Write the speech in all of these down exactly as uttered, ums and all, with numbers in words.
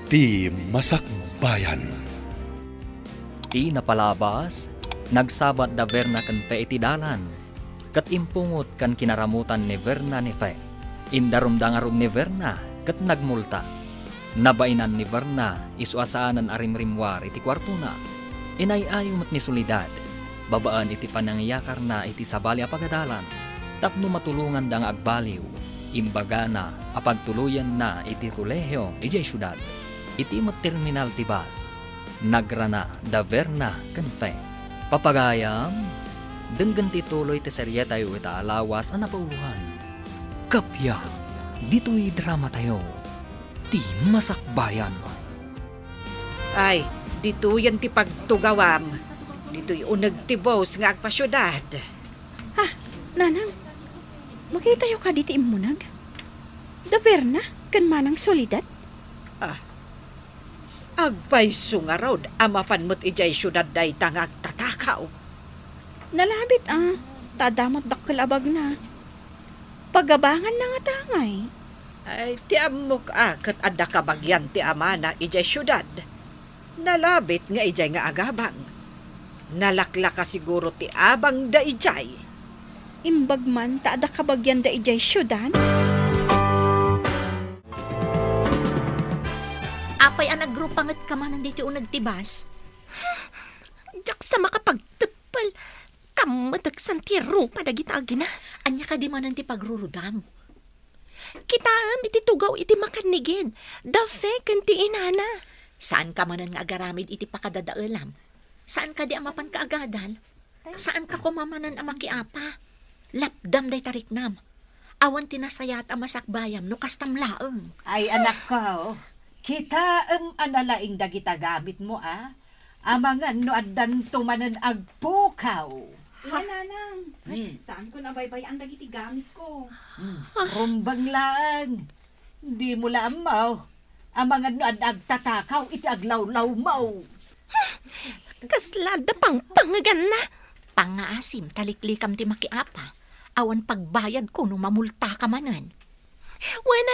Ti Masakbayan. Ti napalabas, nagsabat da Verna ken Fe iti dalan, ket impungot ken kinaramutan ni Verna ni Fe. Indarumda ngarud ni Verna ket nagmulta. Nabainan ni Verna isu a saanen a rimrimmuar iti kuartona. Inay-ayo met ni Soledad, babaen iti panangiyakarna iti sabali a pagadalan, tapno matulonganda nga agbaliw. Imbagana a pagtuloyenna iti kolehio idiay siudad. Iti met terminal ti bus, nagrana da Verna ken Fe. Papagayam, denggen ti tuloy ti serietayo ita a lawas a napauloan. Kappia, ditoy dramatayo, Ti Masakbayan. Ay, ditoyen ti pagtugawam. Ditoy uneg ti bus nga agpasiudad. Ha, Nanang, makitayo kadi ti immuneg? Da Verna ken Manang Soledad? Ah, agpayso ngarud a mapan met idiay siudad dayta nga agtatakaw. Nalabit a, ta adda met dakkel a bagna. Pagabanganna ngata ngay? Ay, ti ammok a ket adda kabagian ti amana idiay siudad. Nalabit nga idiay nga agabang. Nalaklaka siguro ti abangda idiay. Imbag man ta adda kabagianda idiay siudad? Apay a nagrupangetka manen ditoy uneg ti bus? Diak sa makapagteppel. Kammeteksan ti rupa dagita agina. Ania kadi manen ti pagrurudam? Kitaem iti tugaw iti makannigid, da Fe ken ti inana. Saanka manen nga agaramid iti pakadadaelam? Saan kadi a mapanka agadal? Saanka koma manen a makiapa? Lapdam dayta riknam. Awan ti nasayaat a masakbayam no kastam laeng. Ay, anakko, kitaem a nalaing dagita gamitmo, a? Amangan no addanto manen agpukaw. Wen, Nanang. Hmm. Saanko a baybay-an dagiti gamitko. Hmm. Rumbeng laeng. Dimo la ammo. Amangan no adda agtatakaw iti aglawlawmo. Kasla adda pangpangeganna. Pangngaasim ta liklikam ti makiapa. Awan pagbayadko no mamultaka manen. Wen,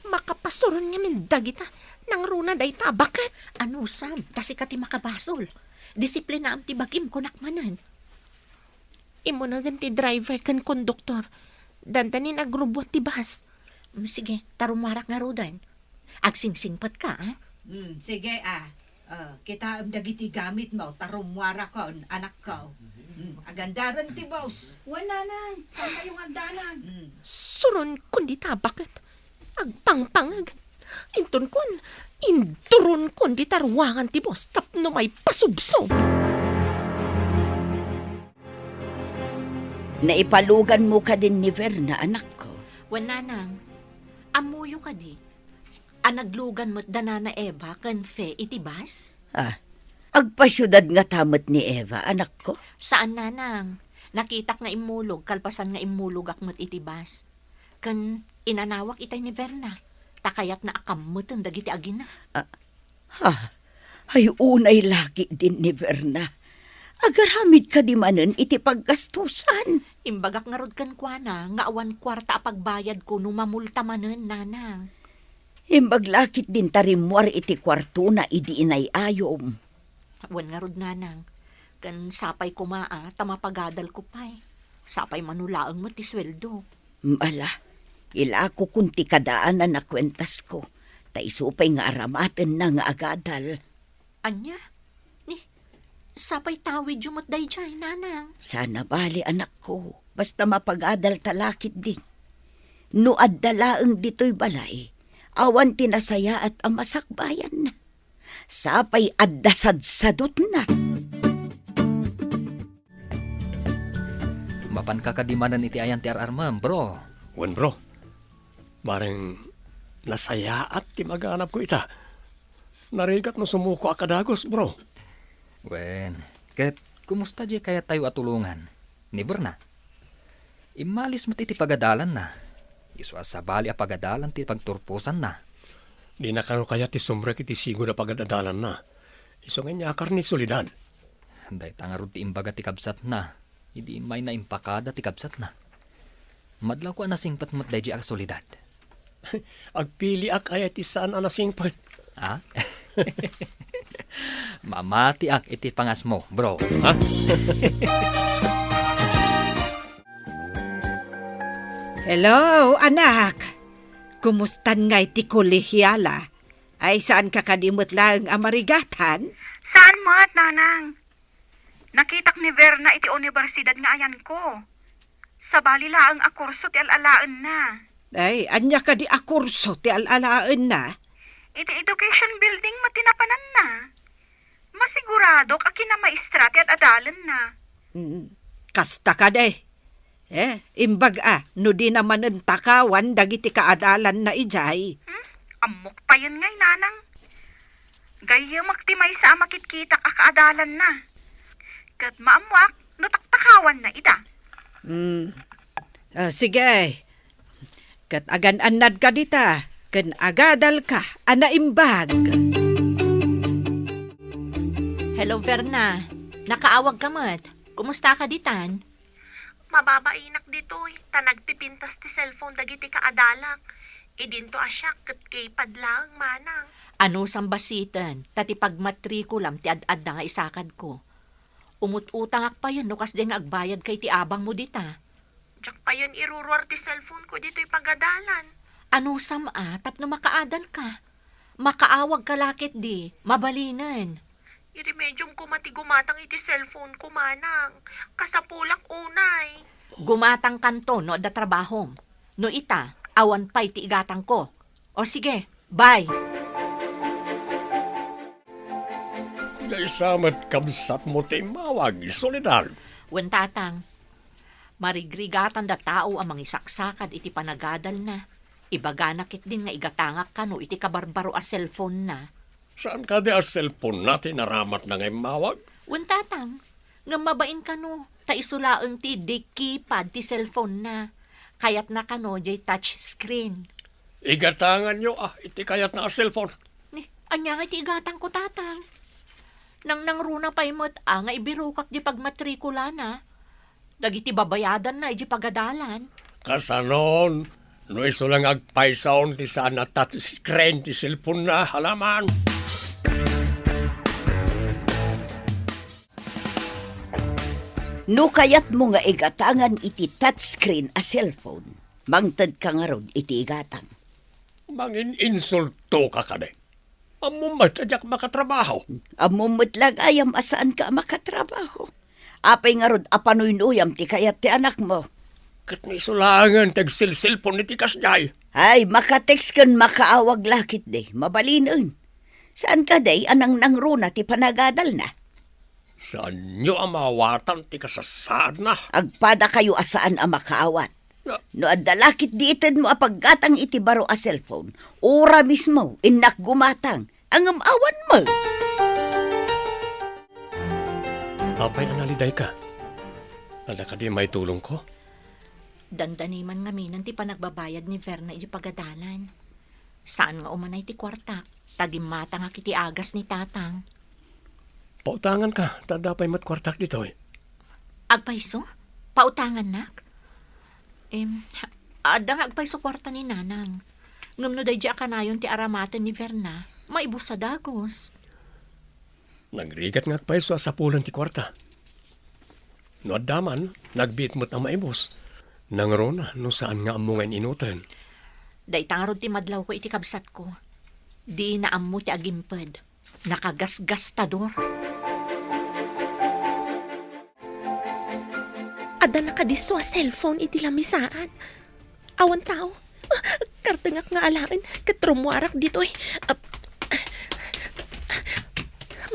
makapasuron ngamin dagita nangruna dayta a baket. Anusam, ta sika ti makabasol. Disiplinaam ti bagim, kunak manen. Immunegen ti driver ken konduktor. Dandanin agrubbuat ti bus. Mm, sige, ta rummuarak ngaruden. Agsingsingpetka, a? Mm, sige, a. Ah, kitaem dagiti gamitmo, ta rummuarakon, anakko. Mm, agandaren ti bus. Wen, Nanang, saankayo nga agdanag? Mm. Suronkon dita a baket. Agpangpangeg. Intonkon, induronkon dita ruangan ti bus tapno maipasubsob. Naipaluganmo kadin ni Verna, anakko? Wen, Nanang. Ammoyo kadi a naglugan met da Nana Eva ken Fe iti bus? Ah, agpasiudad ngata met ni Eva, anakko? Saan, Nanang. Nakitak nga immulog kalpasan nga immulogak met iti bus. Ken inanawak itay ni Verna, ta kayatna a kammeten dagiti agina. Ah, ha, ay unay la ketdin ni Verna. Agaramid kadi manen iti paggastusan? Imbagak ngarud kenkuana nga awan kuarta a pagbayadko no mamulta manen, Nanang. Imbag la ketdin ta rimmuar iti kuartona idi inay-ayom. Wen ngarud, Nanang. Ken sapay koma a ta mapagadalko pay. Sapay mano laeng met ti sueldo. Ala, ilakokon ti kadaanan a kuentasko, ta isu pay nga aramatenna nga agadal. Ania? Ni, sapay tawidyo met daydiay, Nanang. Saan a bale, anakko, basta mapagadalta la ketdi. No adda laeng ditoy balay, awan ti nasayaat a masakbayanna. Sapay adda sadsadutna. Mapanka kadi manen iti ayan ti ar-armem, bro? Wen, bro. Bareng nasayaat ti maganabko ita. Narigat no sumuko a kadagus, bro. Wen, ket kumusta diay kayattayo a tulongan ni Verna? Immalis met iti pagadalanna. Isu a sabali a pagadalan ti pagturposanna. Dina kano kayat ti sumrek iti sigud a pagad-adalanna. Isu nga inyakar ni Soledad. Dayta ngarud ti imbaga ti kabsatna, idi immayna impakada ti kabsatna. Madlawko a nasingpet met daydiay a Soledad. Agpiliak aya ti saan a nasingpet. Ah? Mamatiak iti pangasmo, bro. Ha? Hello, anak. Kumustan ngay ti kolehiala? Ay, saanka kadi met laeng a marigatan? Saan met, nanang. Nakitak ni Verna iti unibersidad nga ayanko. Sabali laeng a kurso ti al-alaenna. Ay, ania kadi a kurso ti al-alaenna? Iti education building met ti napananna. Masiguradok a kinamaestra ti ad-adalanna. Mm, kasta kadi. Eh, imbag a, no dina manen takawan dagiti kaadalanna idiay. Hmm? Ammok payen ngay, nanang. Gayyemak ti maysa a makitkitak a kaadalanna. Ket maammoak no taktakawanna ida. Hmm. Ah, sige. Ket agan-annadka dita, ken agadalka a naimbag. Hello, Verna. Nakaawagka met. Kumustaka ditan? Mababainak ditoy, ta nagpipintas ti cellphone dagiti kaadalak. Idinto a siak ket keypad laeng manang. Anusam basiten, ta ti pagmatrikulam ti ad-adda nga isakadko. Umut-utangak payen no kasdiay nga agbayadka iti abangmo dita. Diak payen iruruar ti cellphone-ko ditoy pagadalan. Anusam a, tapno makaadalka. Makaawagka la ketdi, mabalinen. Iremediom koma ti gumatang iti cellphone-ko, manang. Kasapulak unay. Gumatangkanto no adda trabahom. No ita, awan pay ti igatangko. O sige, bye. Daysa met kabsatmo ti immawag, Soledad. Wen, tatang. Marigrigatanda tao a mangisaksakad iti panagadalna. Ibagana ketdin nga igatangak kano iti kabarbaro a cellphone-na. Saan kadi a cellphone-na ti naramatna nga immawag? Wen, tatang, ngem mabain kano, ta isu laeng ti di keypad ti cellphone-na. Kayatna kano diay touch screen. Igatanganyo a iti kayatna a cellphone. Ni, ania nga iti igatangko, tatang? Nangnangruna pay met a nga ibirokak di pagmatrikulana dagiti babayadanna idiay pagadalan. Kasanon, no isu la nga agpaysaon ti saan a touch screen ti cellphone-na, alaman? No kayatmo nga igatangan iti touch screen a cellphone, mangtedka ngarud iti igatang. Mangin-insultoka kadi? Ammom met a diak makatrabaho. Ammom met la gayam a saanka a makatrabaho. Apay ngarud a panuynuyam ti kayat ti anakmo? Ket no isu laengen ti agselselpon iti kasdiay. Ay, makatext ken makaawag la ketdi. Mabalinen. Saan kadi a nangnangruna ti panagadalna? Saanyo a maawatan ti kasassaadna? Agpadakayo a saan a makaawat. Na- No adda la ketdi itedmo a paggatang iti baro a cellphone, ura mismo, innak gumatang, ngem awan met. Apay a nalidayka? Adda kadi maitulongko? Dandani man ngaminen ti panagbabayad ni Verna iti pagadalan. Saan nga umanay ti kuartak, ta gimmatangak iti agas ni tatang. Pautanganka, ta adda pay met kuartak ditoy. Agpayso? Pautangannak? Em, adda nga agpayso kuarta ni nanang. Ngem no daydi a kanayon ti aramaten ni Verna, maibus a dagus. Nagrigat nga agpayso a sapulen ti kuarta. No adda man, nagbiit met a maibus. Nangruna no saan nga ammo nga in-inuten. Dayta ngarud ti madlawko iti kabsatko. Dina ammo ti agimped. Nakagasgastador. Adda nakadisso a cellphone iti lamisaan. Awan tao. Ah, kartengak nga alaen ket rummuarak ditoy. Ah,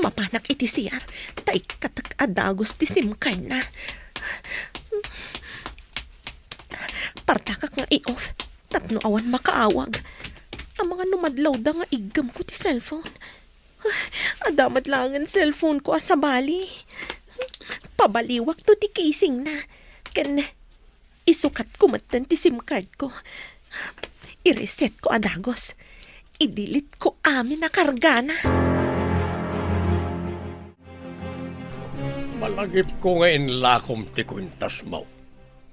mapanak iti C R, ta ikkatek a dagus ti SIM card-na. Partakak nga i-off tapno awan makaawag. Amangan no madlawda nga iggemko ti cellphone. Adda met laengen cellphone-ko a sabali. Pabaliwakto ti casing-na. Ken isukatko metten ti SIM card-ko. I-reset-ko a dagus. I-delete-ko amin a kargana. Malagipko nga inlakom ti kuentasmo.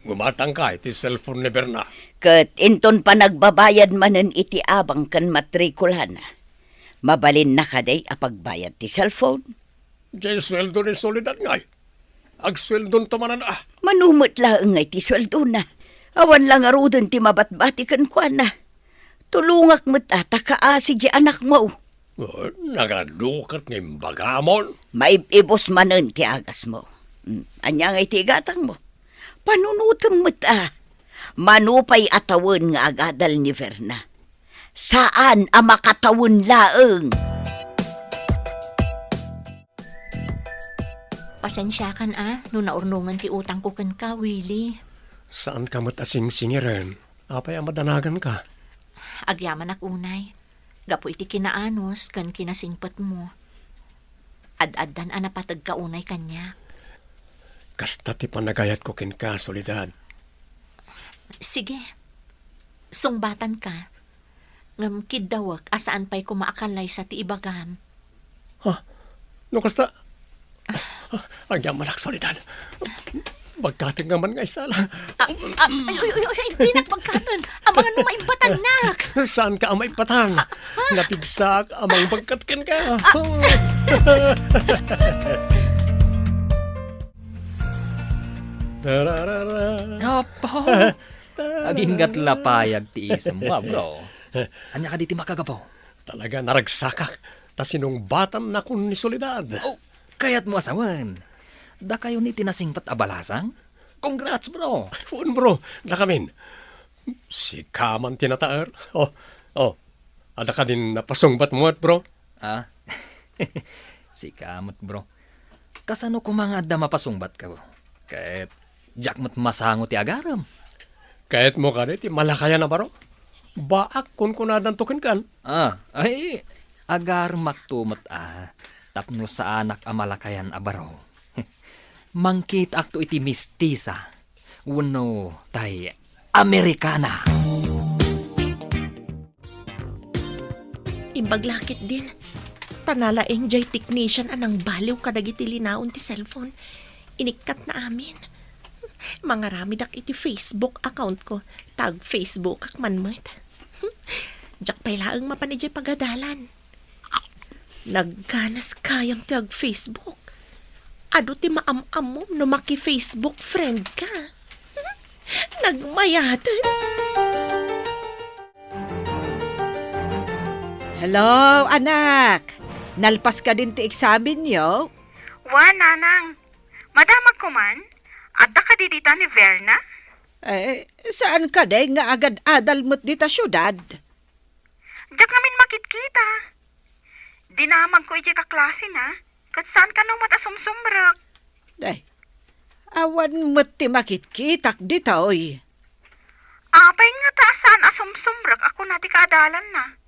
Gumatangka iti cellphone ni Berna. Ket inton panagbabayad manen iti abang ken matrikulana. Mabalinna kadi a pagbayad ti cellphone? Diay sueldo ni Soledad ngay. Agsueldonto manen a. Mano met laeng ngay ti sueldona. Awan la ngaruden ti mabatbati kenkuana. Tulongak met a ta kaasi diay anakmo. Oh, nagadu ket nga imbagamon. Maib-ibus manen ti agasmo. Mm, ania ngay ti igatangmo? Panunotem met a. Mano pay a tawen nga agadal ni Verna? Saan a makatawen laeng. Pasensiakan a no naurnongen ti utangko kenka, Willie. Saanka met a singsingiren. Apay a madanaganka? Agyamanak unay. Gapu iti kinaanus ken kinasingpetmo. Ad-addan a napategka unay kaniak. Kasta ti panagayatko kenka, Soledad. Sige. Sungbatanka. Ngem kiddawek a saan pay koma a kallaysa ti ibagam. Ha? No kasta? Agyamanak, Soledad. Bagkatenka man nga isala. Ah, ah, ay, ay, ay, ay, dinak bagkaten. Amangan no maibbatannak. Saanka a maibatan? Napigsak a mangbagkat kenka. Tararara. Apo. Aginggat la payag ti isemmo, a, bro. Ania kadi ti makagapu? Talaga, naragsakak ta sinungbatannakon ni Soledad. Oh, kayatmo a sawen? Dakayo ni ti nasingpet a balasang? Congrats, bro! Wen, bro, dakamin. Sika man ti nataer. Oh, oh. Adda kadin napasungbatmo met, bro? Ah? Sika met, bro. Kasano koma nga adda mapasungbatka, bro? Ket diak met masango ti agarem. Kayatmo kadi ti malakayan a baro? Baak kunkunadanto kenkan. Ah, ay, agaremakto met a tapno saanak a malakayan a baro. Mangkitaakto iti mistisa wenno tay Amerikana. Imbag la ketdin, ta nalaing jay technician a nangbaliw kadagiti linaon ti cellphone. Inikkatna amin. Mangaramidak iti Facebook account ko, ta ag-Facebookak man met. Diak pay laeng mapan idiay pagadalan. Nagganas gayam ti ag-Facebook. Adu ti maam-ammom no maki-Facebook friend ka. Nagmayaten. Hello, anak. Nalpas kadin ti eksamenyo? Wen, nanang. Madamagko man. Adda kadi dita ni Verna? Eh, saan kadi nga agad-adal met dita siudad? Diak ngamin makitkita. Dinamagko idiay kaklasena, ket saan kano met a sumsumrek. Day, awan met ti makitkitak ditoy. Apay ngata a saan a sumsumrek a kuna ti kaadalanna?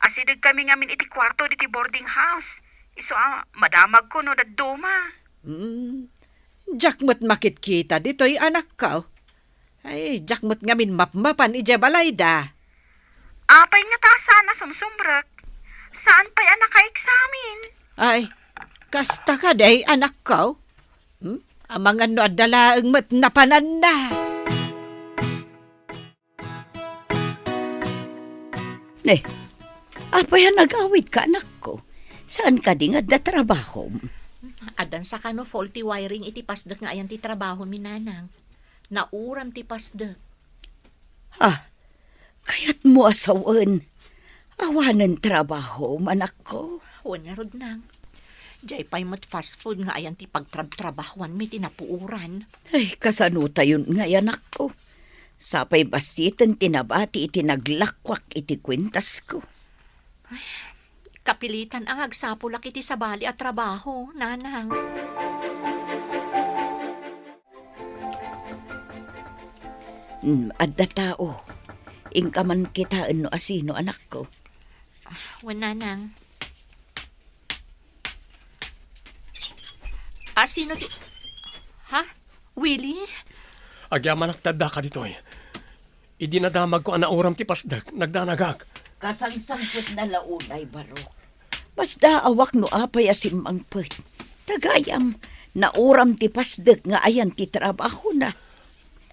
Asidegkami ngamin iti kuarto diti boarding house. Isu a madamagko no dadduma. Hmm, diak met makitkita ditoy, anakko. Ay, diak met ngamin mapmapan idiay balayda. Apay ngata a saan a sumsumrek? Saan pay a nakaeksamen? Ay, kasta kadi, anakko? Hmm? Amangan no adda laeng met napananna. Ne, apay a nagawidka, anakko? Saan kadi nga adda trabahom? Addan sa kano faulty wiring iti pasdek nga ayan ti trabahomi, nanang. Nauram ti pasdek. Ah, kayatmo a sawen, awanen trabahom, anakko? Wen ngarud, nang. Diay pay met fast food nga ayan ti pagtrabtrabahuanmi ti napuoran. Ay, kasanotayon ngay, anakko? Sapay bastiten ti nabati iti naglakuak iti kuentasko. Ay, kapilitan a nga agsapulak iti sabali a trabaho, nanang. Hmm, adda tao. Inka man kitaen no asino, anakko. Ah, wen, nanang. Asino ti, ha? Willie? Agyamanak ti addaka ditoy. Idi nadamagko a nauram ti pasdek, nagdanagak. Kasangsangpetna la unay, Barok. Masdaawak no apay a simmangpet. Ta gayam, nauram ti pasdek nga ayan ti trabahona.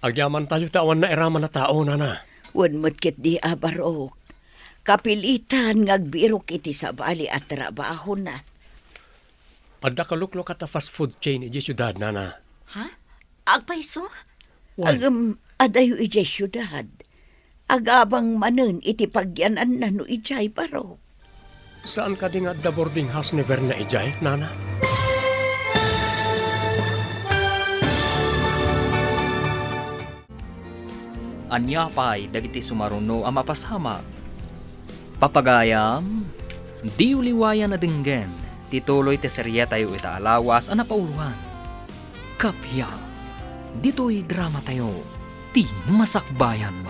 Agyamantayo ta awan nairaman a tao, nana. Wen met ketdi a, Barok. Kapilitan nga agbirok iti sabali a trabahona. Adda kaluklukat a fast food chain idiay siudad, Nana. Ha? Agpayso? Wen. Ngem, adayo idiay siudad. Agabang manen iti pagyananna no idiay barok. Saan kadi nga adda boarding house ni Verna idiay, Nana? Ania pay dagiti sumaruno a mapasamak? Papagayam, diyo liwayan a denggen ti tuloy ti serietayo ita a lawas a napauloan. Kappia, ditoy dramatayo, ti Masakbayan.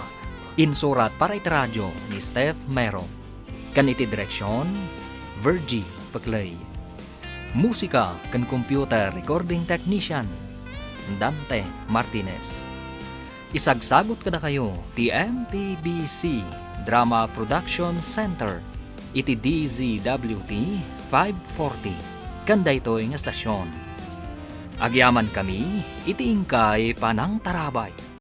Insurat para iti radio ni Steph Mero. Ken iti direksion, Virgie Peclay. Musika ken computer recording technician, Dante Martinez. Isagsagut kadakayo ti M P B C Drama Production Center iti D Z W T five forty ken daytoy nga estasion. Agyamankami iti inkay panangtarabay.